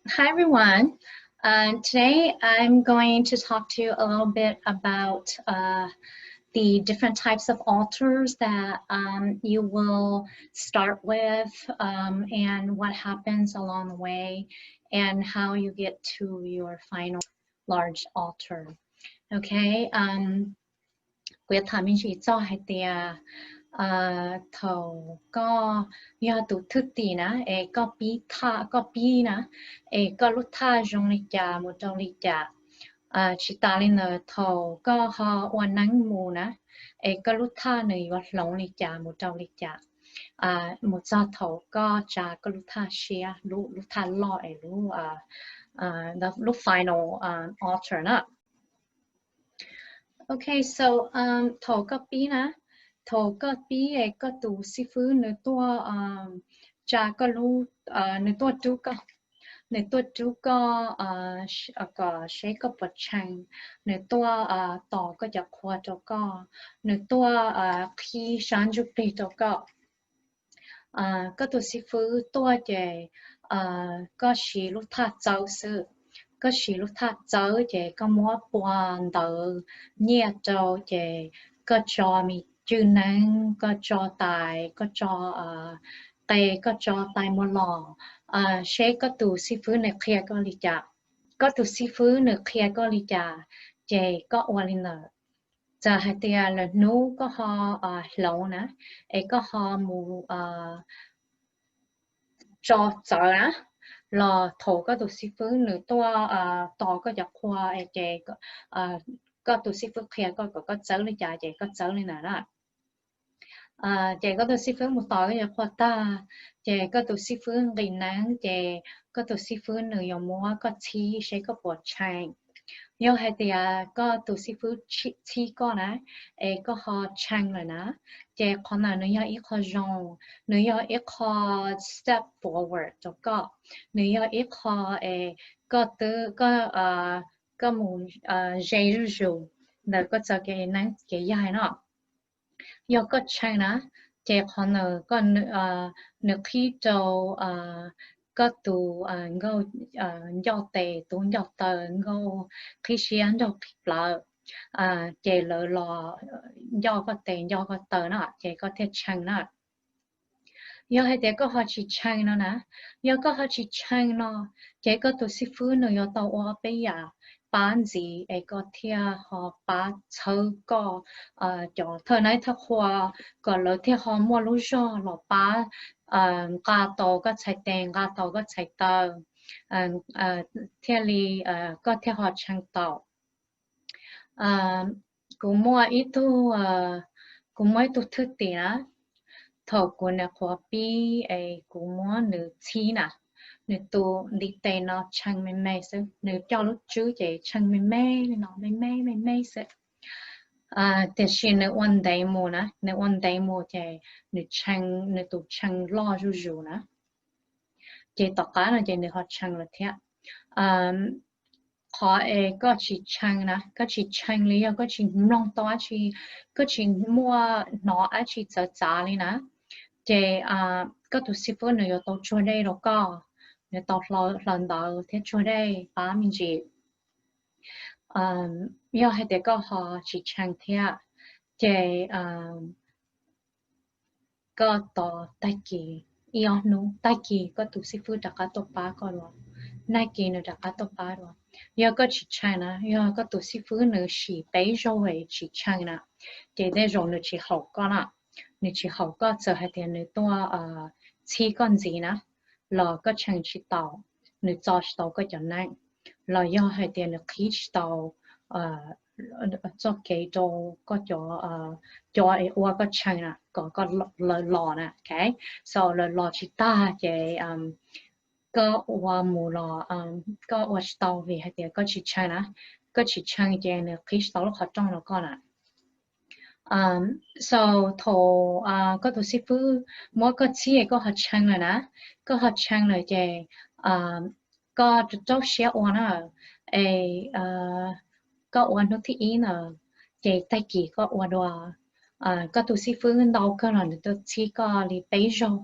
Hi everyone. Uh, today I'm going to talk to you a little bit about uh, the different types of altars that um, you will start with um, and what happens along the way and how you get to your final large altar. Okay. Um, kuv yuav tham me ntsis txog hais tias thaum koj yog tus thwj tim na, es koj pib thaj, koj pib na, es koj lub thaj zoo li cas mus rau li cas. Tsis tas li ntawd, thaum koj ho ua neeb mus na, es koj lub thaj nws yuav hloov li cas mus rau li cas, mus txog thaum koj tsa koj lub thaj siab, lub thaj loj es lub, lub final altar na. Okay, so thaum koj pib na, thaum koj pib es koj tus xib fwb nws tuaj tsa koj lub, nws tuaj rub koj, nws tuaj rub koj kom seb koj puas tshee, nws tuaj tos koj cov qhua rau koj, nws tuaj qhib sab ntsuj plig rau koj. Koj tus xib fwb tuaj ces koj siv lub thaj txawb xwb. Koj siv lub thaj txawb ces koj muab pua ntawv nyiaj rau ces koj tso me cwj neeb, koj tso tais, koj tso qe, koj tso tais muag los, seb koj tus xib fwb nws qhia koj li cas. Koj tus xib fwb nws qhia koj li cas ces koj ua li ntawd. Txawm hais tias lwm hnub koj ho hloov na, es koj ho mus tso txawv na, los thaum koj tus xib fwb nws tuaj tos koj cov qhua es ces koj tus xib fwb qhia koj kom koj txawb li cas ces koj txawb li ntawd na. Ces koj tus xib fwb mus tos koj cov qhua tag, ces koj tus xib fwb nqis neeb ces koj tus xib fwb nws yuav muab koj txhib seb koj puas tshee. Yog hais tias koj tus xib fwb txhib koj na, es koj ho tshee lawm na, ces qhov ntawd nws yog ib qho zoo, nws yog ib qho step forward rau koj, nws yog ib qho es koj twb, koj mus ze zuj zus ntawm koj txoj kev neeb kev yaig no. Yog koj tshee na, ces qhov ntawd nws qhib rau koj tus nkauj ncoj tes tub ncoj taw, nkauj qhib siab nraug qhib plawv, ces lawv los ncoj koj tes ncoj koj taw na, ces koj thiaj tshee na. Yog hais tias koj ho tsis tshee no na, yog koj ho tsis tshee no, ces koj tus xib fwb nws yuav tau ua peb yam pab ntxiv es koj thiaj ho pab txhawb koj cov thawj neeb thawj qhua kom lawv thiaj ho muaj lub zog los pab nqa tau koj txhais tes, nqa tau koj txhais taw, thiaj li koj thiaj ho tshee tau. Kuv muaj ib tug, kuv muaj ib tug thwj tim na, thaum kuv nyuam qhuav pib es kuv muab nws txhib na, nws tus ntiv tes no tshee me me xwb, nws coj lub tswb ces tshee me me li no, me me me me xwb. Tiam sis nws ua ntev mus na, nws ua ntev mus ces nws tshee, nws tus tshee loj zuj zus na. Ces tom qab no ces nws ho tshee lawm thiab. Qhov es koj tsis tshee na, koj tsis tshee li yog koj tsis mloog tau dab tsi, koj tsis muaj hnov dab tsi txawv txav li na, ces koj tus xib fwb nws yuav tau tsuag dej rau koj, nws tau hlawv ntawv thiab tsuag dej pab me ntsis. Yog hais tias koj ho tsis tshee thiab, ces koj tos tag kis ib ob hnub, tag kis koj tus xib fwb rov qab tuaj pab koj dua, tag kis nws rov qab tuaj pab dua. Yog koj tsis tshee na, yog koj tus xib fwb nws sim peb zaug es tsis tshee na, ces tej zaum nws tsis haum koj na, nws tsis haum koj. Txawm hais tias nws tuaj txhib koj ntxiv na, los koj tshee tsis tau, nws txo tsis tau koj cov neeb, los yog hais tias nws qhib tsis tau txoj kev rau koj cov, cov es ua koj tshee na, kom koj lawv los na, okay? So lawv los tsis tag ces koj ua mus los koj ua tsis tau vim hais tias koj tsis tshee na, koj tsis tshee ces nws qhib tsis tau lub qhov rooj rau koj na. So thaum koj tus xib fwb muab koj txhib es koj ho tshee lawm na, koj ho tshee lawm ces koj rau siab ua na, es koj ua hnub thib ib na, ces tag kis koj ua dua, koj tus xib fwb ntau kawg los nws tuaj txhib koj li peb zaug,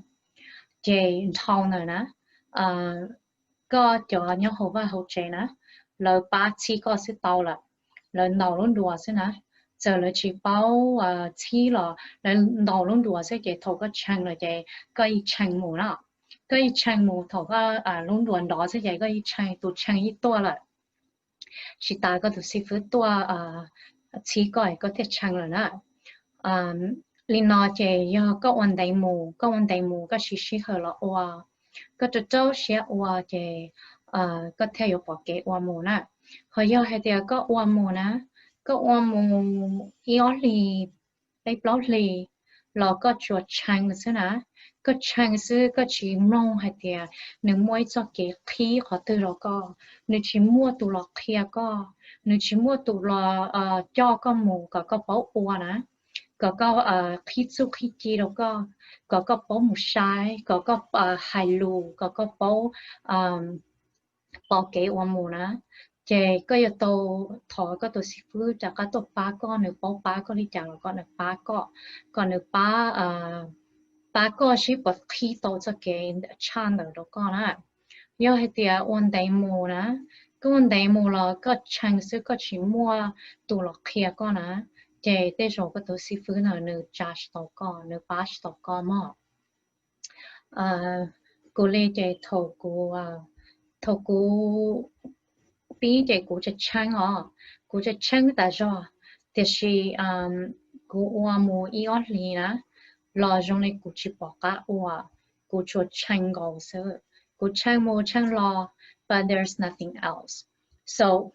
ces dhau ntawd na, koj cov nyob hauv vaj hauv tsev na, lawv pab txhib koj xwb tau lawm, lawv ntaus lub nruas xwb na. Txawm lawv tsis paub txhib los lawv ntaus lub nruas xwb ces thaum koj tshee lawm ces koj yeej tshee mus na. Koj yeej tshee mus, thaum koj lub nruas nrov xwb ces koj yeej tshee, tus tshee yeej tuaj lawm. Tsis tas koj tus xib fwb tuaj txhib koj es koj thiaj tshee lawm na. Li no ces yog koj ua ntev mus, koj ua ntev mus koj siv sij hawm los ua, koj rau rau siab ua ces koj thiaj yuav pom kev ua mus na. Ho yog hais tias koj ua mus na, koj ua mus ib ob hlis, peb plaub hlis los koj tsuas tshee xwb na. Koj tshee xwb, koj tsis mloog hais tias nws muaj ib txoj kev qhib qhov twg rau koj, nws tsis muaj tus los qhia koj, nws tsis muaj tus los coj koj mus kom koj paub ua na, kom koj qhib txuj qhib ci rau koj, kom koj paub mus saib, kom koj hais lus, kom koj paub pom kev ua mus na. Ces koj yuav tau thov koj tus xib fwb rov qab tuaj pab koj, nws paub pab koj li cas los kom nws pab koj, kom nws pab, pab koj seb puas qhib tau txoj kev tshaj ntawd rau koj na. Yog hais tias ua ntev mus na, koj ua ntev mus los koj tshee xwb koj tsis muaj tus los qhia koj na, ces tej zaum koj tus xib fwb ntawd nws tsa tsis tau koj, nws pab tsis tau koj mog. Kuv li ces thaum kuv, thaum kuv pib ces kuv tseem tsheeb os, kuv tseem tsheeb tas zog, tiam sis kuv ua mus ib ob hlis na los zoo li kuv tsis pom qab ua, kuv tsuas tsheej nkaus xwb, kuv tsheej mus tsheej los, but there's nothing else. So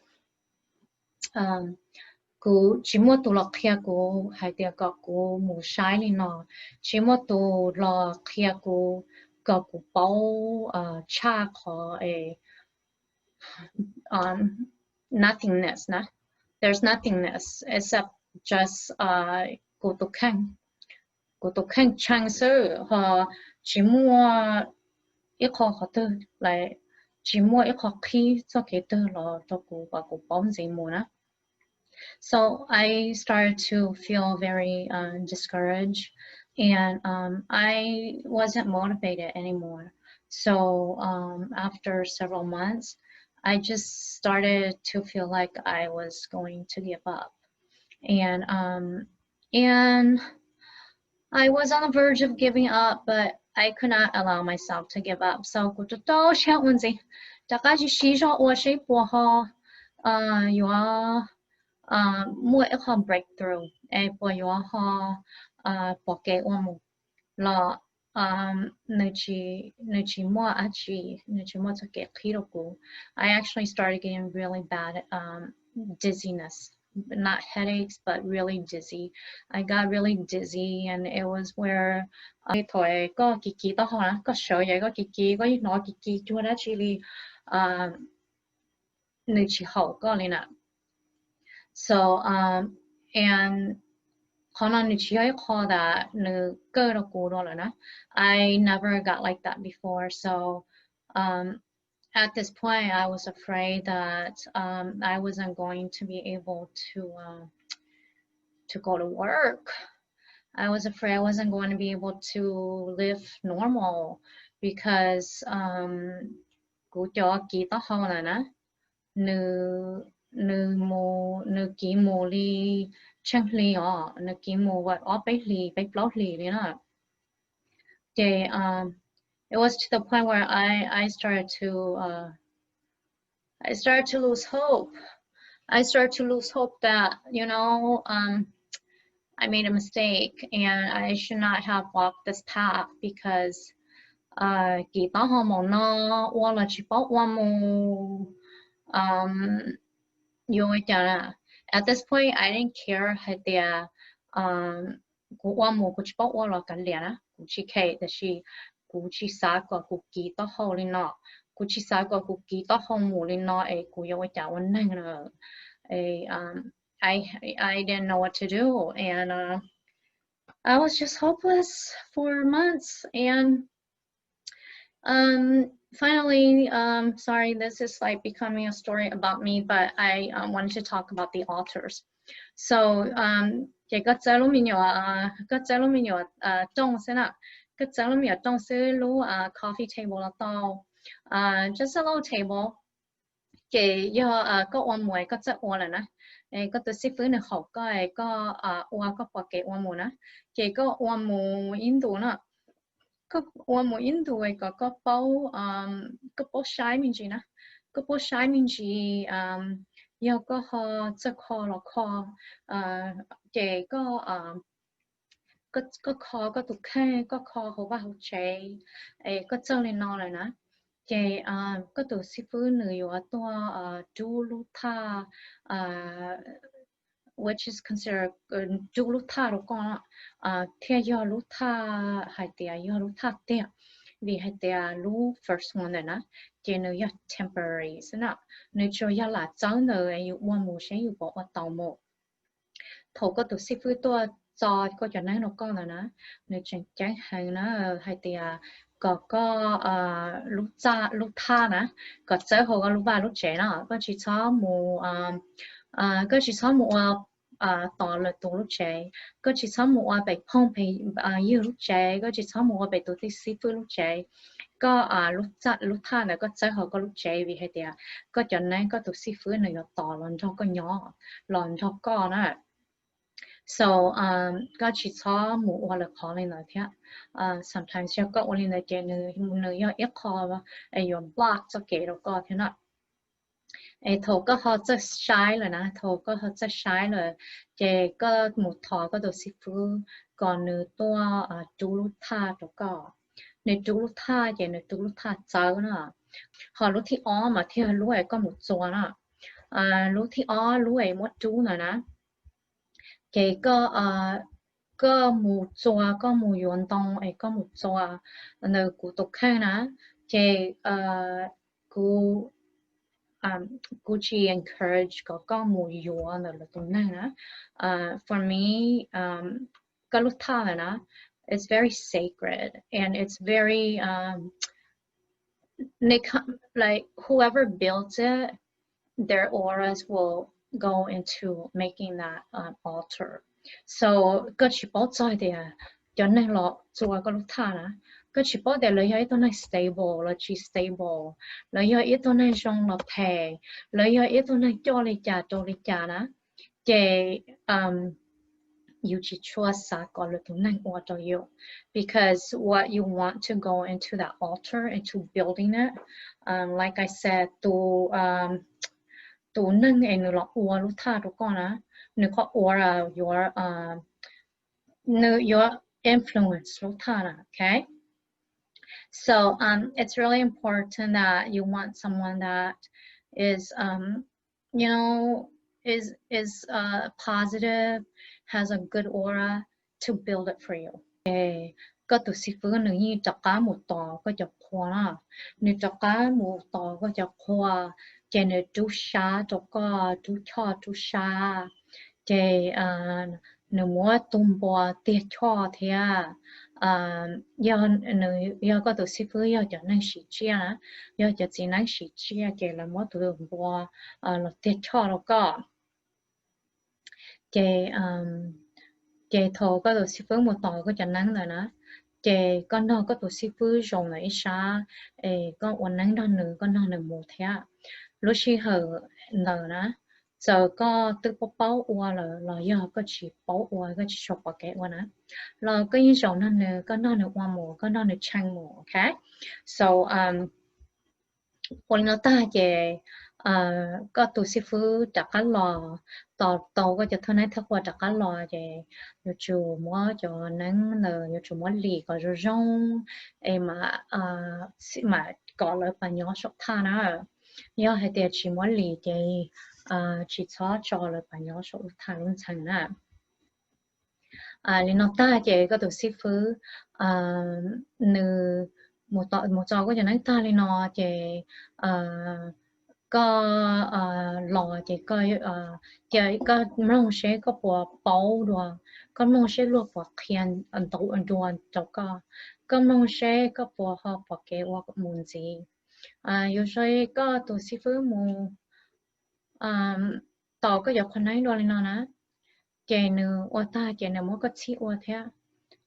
kuv tsis muaj tus los qhia kuv hais tias kom kuv mus saib li no, tsis muaj tus los qhia kuv kom kuv paub tshaj qhov nothingness na. There's nothingness except just kuv tus kheej, kuv tus kheej tsheej xwb ho tsis muaj ib qho qhov twg, tsis muaj ib qho qhib txoj kev twg los rau kuv kom kuv paub ntxiv mus na. So I started to feel very discouraged and I wasn't motivated anymore. So after several months, I just started to feel like I was going to give up. And um, and I was on the verge of giving up, but I could not allow myself to give up. So kuv rau rau siab ua ntxiv, rov qab siv zog ua seb puas ho yuav muaj ib qho breakthrough es puas yuav ho pom kev ua mus los nws tsis muaj dab tsi, nws tsis muaj txoj kev qhib rau kuv. I actually started getting really bad dizziness, not headaches, but really dizzy. I got really dizzy, and it was where thaum koj kiv kiv taub hau na, koj sawv ces koj kiv kiv, koj yeej hnov kiv kiv cuag dab tsi li nws tsis haum koj li na. So and qhov no nws tsis yog ib qho tas nws kawj rau kuv dua lawm na. I never got like that before. So um, at this point, I was afraid that um, I wasn't going to be able to uh, to go to work. I was afraid I wasn't going to be able to live normal because um, kuv cov kiv taub hau na na, nws nws mus nws kiv mus li tsheej hli os, nws kiv mus vas ob peb hlis peb plaub hlis li na. Ces um, it was to the point where I I started to uh, I started to lose hope. I started to lose hope that you know um, I made a mistake and I should not have walked this path because uh, kiv taub hau mus no ua los tsis paub ua mus um, yuav ua cas. At this point I didn't care hais tias um, kuv ua mus kuv tsis paub ua los kav liam na, kuv tsis care, tab sis kuv tsis xav kom kuv kiv taub hau li no, kuv tsis xav kom kuv kiv taub hau mus li no es kuv yuav ua cas ua neeg na. I I didn't know what to do and uh, I was just hopeless for months and Um, finally, um, sorry, this is like becoming a story about me, but I um, wanted to talk about the altars. So, um, ces koj txawb lub me nyuam, koj txawb lub me nyuam rooj xwb na, koj txawb lub me nyuam rooj xwb, lub coffee table los tau. Just a little table. Ces yog koj ua mus es koj txawj ua lawm na, koj tus xib fwb nws haum koj es koj ua koj pom kev ua mus na, ces koj ua mus ib ntus na, koj ua mus ib ntus es kom koj paub, koj paub saib me ntsis na, koj paub saib me ntsis, yog koj ho txawj kho los kho, ces koj koj kho koj tus kheej, koj kho hauv vaj hauv tsev, es koj txawj li no lawm na, ces koj tus xib fwb nws yuav tuaj rub lub thaj, which is considered, rub lub thaj rau koj, thiaj yog lub thaj hais tias yog lub thaj tiag, vim hais tias lub first one ntawm na, ces nws yog temporary xwb na, nws tsuas yog lam txawb ntawd yus ua mus seb yus puas ua tau mus. Thaum koj tus xib fwb tuaj txo koj cov neeb rau koj ntawd na, nws tseem ceeb heev na, hais tias kom koj, lub thaj na, kom txawb hauv koj lub vaj lub tsev na, koj tsis txhob mus, koj tsis txhob mus ua tos lwm tus lub tsev, koj tsis txhob mus ua pem phooj pem ywg lub tsev, koj tsis txhob mus ua pem tus xib fwb lub tsev. Koj lub thaj ntawd koj txawb hauv koj lub tsev vim hais tias koj cov neeb koj tus xib fwb nws yuav tos los nrog koj nyob, los nrog koj na. So koj tsis txhob mus ua lwm qhov li ntawd thiab. Sometimes yog koj ua li ntawd ces nws yog ib qho yuav block txoj kev rau koj thiab na. Es thaum koj ho txawj saib lawm na, thaum koj ho txawj saib lawm, ces koj mus thov koj tus xib fwb kom nws tuaj rub lub thaj rau koj. Nws rub lub thaj ces nws rub lub thaj txawb na. Ho lub thib ob mas thiaj lub es koj mus txua na. Lub thib ob lub es muab rub ntawd na, ces koj mus txua, koj mus yuav ntoo es koj mus txua ntawm kuv tus kheej na, ces kuv kuv tsis encourage kom koj mus yuav ntawm lwm tus neeg na. For me, koj lub thaj ntawd na, it's very sacred and it's very, like, whoever builds it, their auras will go into making that altar. So koj tsis paub txog tias cov neeg los txua koj lub thaj na, koj tsis paub tias lawv yog ib tug neeg stable los tsis stable, lawv yog ib tug neeg zoo los phem, lawv yog ib tug neeg coj li cas rau li cas na, ces yus tsis tshua xav kom lwm tus neeg ua rau yus, because what you want to go into that altar, into building it, like I said, tus tus neeg es nws los ua lub thaj rau koj na, nws qhov ua yuav, nws yuav influence lub thaj na, okay? So it's really important that you want someone that is, you know, is is positive, has a good aura to build it for you. Koj tus xib fwb nws yeej rov qab mus tos koj cov qhua na, nws rov qab mus tos koj cov qhua, ces nws rub sab rau koj, rub choj rub sab, ces nws muab tus npua tiag choj thiab. Yog koj tus xib fwb yog cov neeg siv tsiaj na, yog cov txiv neeb siv tsiaj ces lawv muab tus npua los tiag choj rau koj. Ces ces thaum koj tus xib fwb mus tos koj cov neeb ntawd na, ces koj nrog koj tus xib fwb zoo ntawm ib sab, es koj ua neeb nrog nws, koj nrog nws mus thiab. Lub sij hawm ntawd na, txawm koj twb paub paub ua lawm los yog koj tsis paub ua, koj tsis tshua pom kev ua na, los koj yeej zaum nrog nws, koj nrog nws ua mus, koj nrog nws tshee mus, okay? So ua li no tag ces koj tus xib fwb rov qab los, tos tau koj cov thawj neeb thawj qhua rov qab los ces yuav tsum muab cov neeb ntawd yuav tsum muab lim kom zoo zoo, es mam kom lawv pas nyob saum thaj na. Yog hais tias tsis muab lim ces tsis txhob tso lawv pas nyob saum lub thaj lub ntxhee na. Li no tag ces koj tus xib fwb nws mus txo koj cov neeb tag li no ces koj los ces koj mloog seb koj puas paub dua, koj mloog seb luag puas qhia ntau dua rau koj, koj mloog seb koj puas ho pom kev ua mus ntxiv. Yus zoo koj tus xib fwb mus tos koj cov qhua neeb dua li no na, ces nws ua tag ces nws muab koj txhib ua thiab,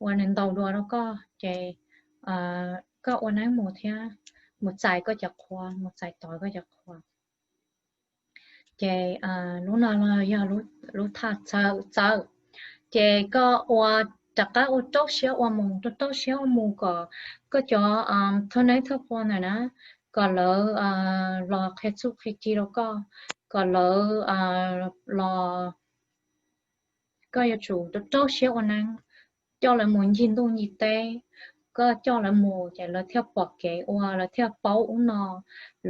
ua nws ntaus dua rau koj ces koj ua neeb mus thiab. mus txais koj cov qhua, mus txais tos koj cov qhua. Ces lub no los yog lub thaj txawj txawj. Ces koj ua, rov qab ua rau siab ua mus, rau rau siab ua mus kom koj cov thawj neeb thawj qhua ntawd na, kom lawv los qhia txuj qhia ci rau koj, kom lawv los, koj yuav tsum rau rau siab ua neeb, coj lawv mus ncig ntuj ncig teb. Koj coj lawv mus ces lawv thiaj pom kev ua, lawv thiaj paub ub no,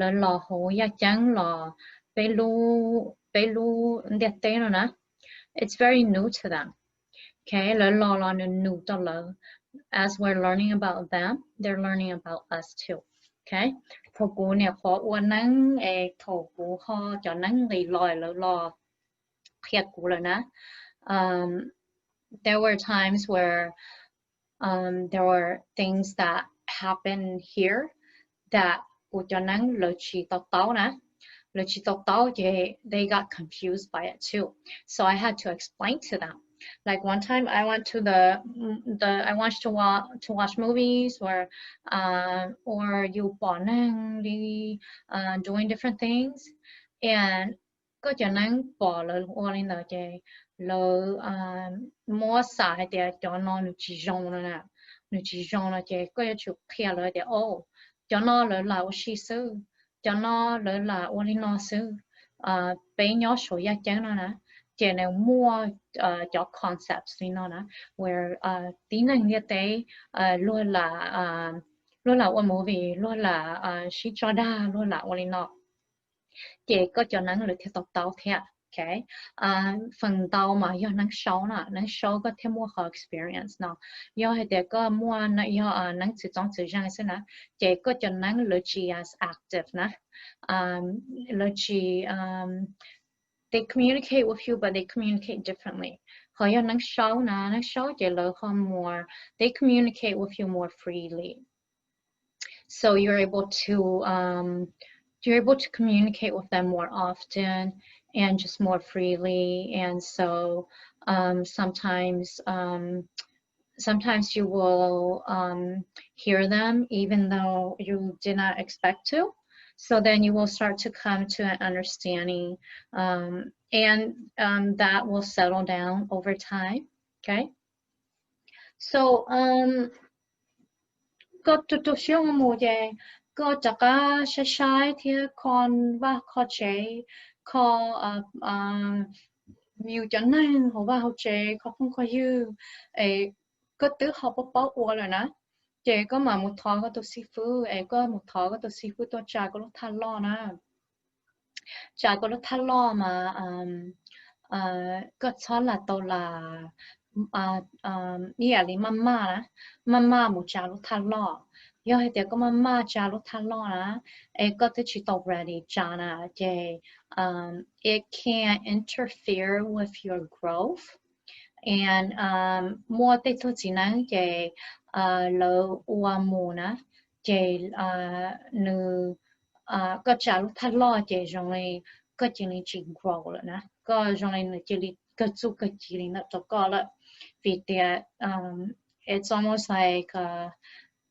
lawv los hauv yaj ceeb los peb lub, peb lub ntiaj teb no na. It's very new to them. Okay, lawv los los nws nus rau lawv. As we're learning about them, they're learning about us too. Okay, thaum kuv nyuam qhuav ua neeb es thaum kuv ho cov neeb nqis los lawv los qhia kuv lawm na. Um, there were times where um, there were things that happened here that kuv cov neeb lawv tsis to taub na. Lawv tsis to taub ces they got confused by it too. So I had to explain to them. Like one time I went to the, the I watched to watch, to watch movies or um, or you pom neeg li uh, doing different things and koj cov neeb pom lawv ua li ntawd ces lawv muab xav hais tias cov no nws tsis zoo no na, nws tsis zoo no ces koj yuav tsum qhia lawv tias o, cov no lawv lam ua si xwb, cov no lawv lam ua li no xwb. Peb nyob saum yaj ceeb no na, ces nws muaj cov concepts li no na, where tib neeg ntiaj teb luag lam, luag lam ua movie, luag lam sib tso dag, luag lam ua li no. Ces koj cov neeb lawv thiaj to taub thiab. Okay. Feem ntau mas yog neeb saub na, neeb saub koj thiaj muaj qhov experience no. Yog hais tias koj muaj yog neeb txwv txoob txwv zeeg xwb na, ces koj cov neeb lawv tsis as active na, lawv tsis they communicate with you but they communicate differently. Ho yog neeb saub na, neeb saub ces lawv ho more, they communicate with you more freely. So you're able to um, you're able to communicate with them more often and just more freely. And so um, sometimes um, sometimes you will um, hear them even though you did not expect to. So then you will start to come to an understanding um, and um, that will settle down over time. Okay. So um, koj rau rau siab mus ces koj rov qab saib saib thiab kho vaj kho tsev, kho yus cov neeg hauv vaj hauv tsev, kho phooj kho ywg, es koj twb ho paub paub ua lawm na, ces koj mam mus thov koj tus xib fwb, es koj mus thov koj tus xib fwb tuaj tsa koj lub thaj loj na. Tsa koj lub thaj loj mas koj txhob lam tau lam ib yam li maj maj na, maj maj mus tsa lub thaj loj. Yog hais tias koj maj maj tsa lub thaj loj na, es koj twb tsis tau ready tsa na, ces it can interfere with your growth. And muaj tej tug txiv neeb ces lawv ua mus na, ces nws, koj tsa lub thaj loj ces zoo li koj cia li tsis grow lawm na, koj zoo li nws cia li kawg txuj kawg ci li ntawm rau koj lawm. Vim tias it's almost like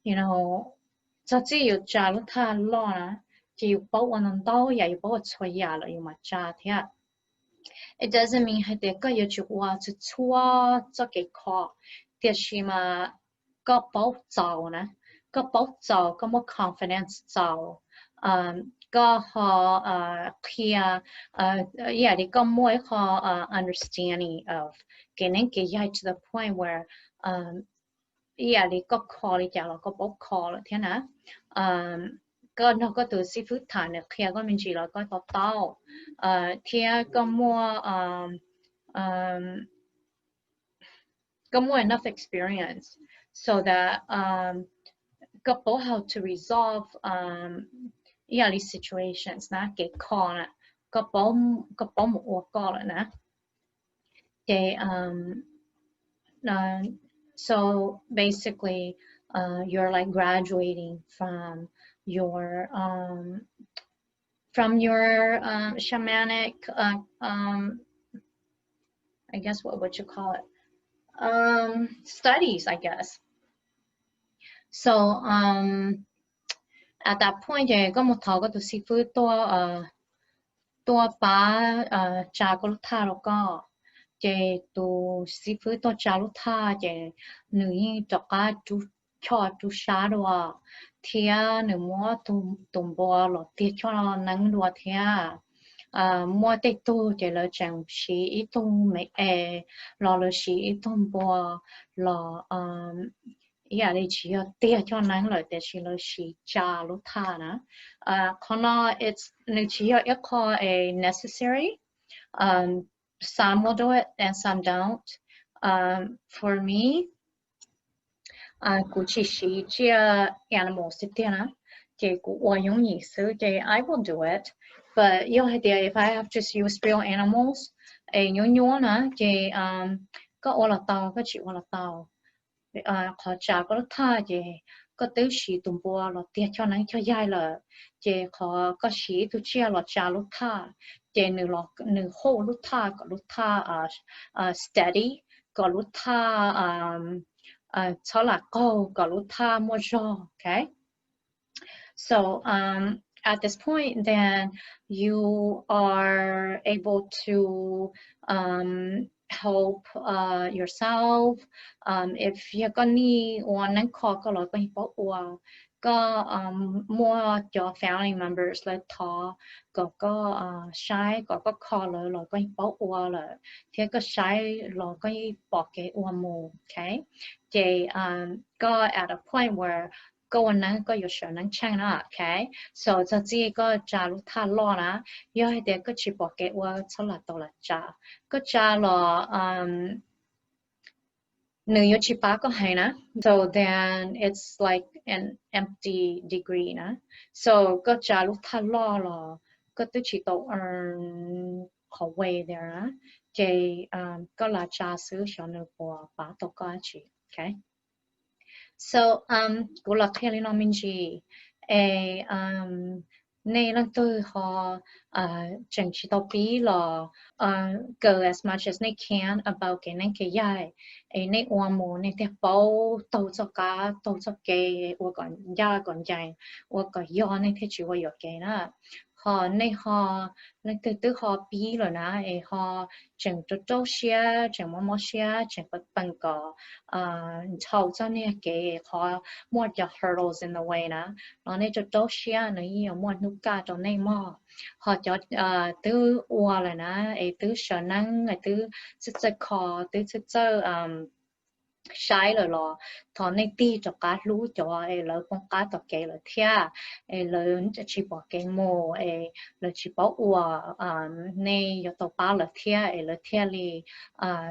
you know, txog txij yus tsa lub thaj loj na, ces yus paub ua ntau ntau yam, yus paub ua txhua yam lawm yus mam tsa thiab. It doesn't mean hais tias koj yuav tsum ua txhua txhua txoj kev kho, tiam sis mas koj paub txaus na, koj paub txaus, koj muaj confidence txaus, koj ho qhia ib yam li koj muaj ib qho understanding of kev neeb kev yaig to the point where ib yam li koj kho li cas los koj paub kho lawm thiab na. Koj nrog koj tus xib fwb tham nws qhia koj me ntsis los koj to taub, thiab koj muaj koj muaj enough experience so that koj paub how to resolve ib yam li situations na, kev kho na, koj paub, koj paub mus ua koj lawm na. Ces so basically you're like graduating from your um, from your um, shamanic uh, um, I guess what would you call it? Um, studies, I guess. So um, At that point ces koj mus thov koj tus xib fwb tuaj, tuaj pab tsa koj lub thaj rau koj. Ces tus xib fwb tuaj tsa lub thaj ces nws yeej rov qab rub choj rub sab dua, thiab nws muab tus npua los tiag choj neeb dua thiab. Muaj tej tug ces lawv tseem siv ib tug me es los lawv siv ib tug npua los ib yam li tsis yog tiag choj neeb lawm tiam sis lawv siv tsa lub thaj na. Qhov no nws tsis yog ib qho es necessary. Some will do it and some don't. For me, kuv tsis siv tsiaj animals tiag tiag na, ces kuv ua yooj yim xwb ces I will do it. But yog hais tias if I have just use real animals es nyuaj nyuaj na ces koj ua los tau, koj tsis ua los tau. Qhov tsa koj lub thaj ces koj twb siv tus npua los tiag choj neeb choj yaig lawm, ces qhov koj siv ib tug tsiaj los tsa lub thaj ces nws hu lub thaj kom lub thaj steady, kom lub thaj txhob lam qaug, kom lub thaj muaj zog, okay? So at this point, then you are able to help yourself. If yog koj nij ua neeb kho koj los koj yeej paub ua, koj muaj cov family members lawv thov kom koj saib kom koj kho lawv los koj yeej paub ua lawm, thiab koj saib los koj yeej pom kev ua mus, okay? Ces koj at a point where koj ua neeb koj yuav sawv neeb tsheej na, okay? So txog txij koj tsa lub thaj loj na, yog hais tias koj tsis pom kev ua txhob lam tau lam tsa. Koj tsa los nws yuav tsis pab koj heev na. So then it's like an empty degree na. So koj tsa lub thaj loj los koj twb tsis tau earn qhov way there na, ces koj lam tsa xwb xyov nws puas pab tau koj dab tsi, okay? So kuv los qhia li no me ntsis, es nej leej twg ho tseem tsis tau pib los go as much as nej can about kev neeb kev yaig, es nej ua mus nej thiaj paub taug txoj qab taug txoj kev ua kom ncaj kom ncees, ua kom yog nej thiaj tsis ua yuam kev na. Ho nej ho, leej twg twb ho pib lawm na es ho tseem rau rau siab, tseem mob mob siab, tseem pees kom nthau txoj niag kev qhov muaj cov hurdles in the way na, los nej rau rau siab, nws yeej yuav muaj hnub kaj rau nej mog. Ho cov twb ua lawm na, es twb sawv neeb, es twb txawj txawj kho, twb txawj txawj saib lawm los thov nej tig rov qab hlub cov es lawv poob qab tom kev lawm thiab, es lawv tsis pom kev mus, es lawv tsis paub ua, nej yuav tau pab lawv thiab es lawv thiaj li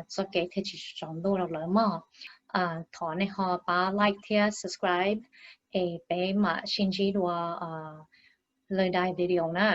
txoj kev thiaj tsis tsaus ntuj rau lawv mog. Thov nej ho pab like thiab subscribe, es peb mam sib ntsib dua lwm daim video na.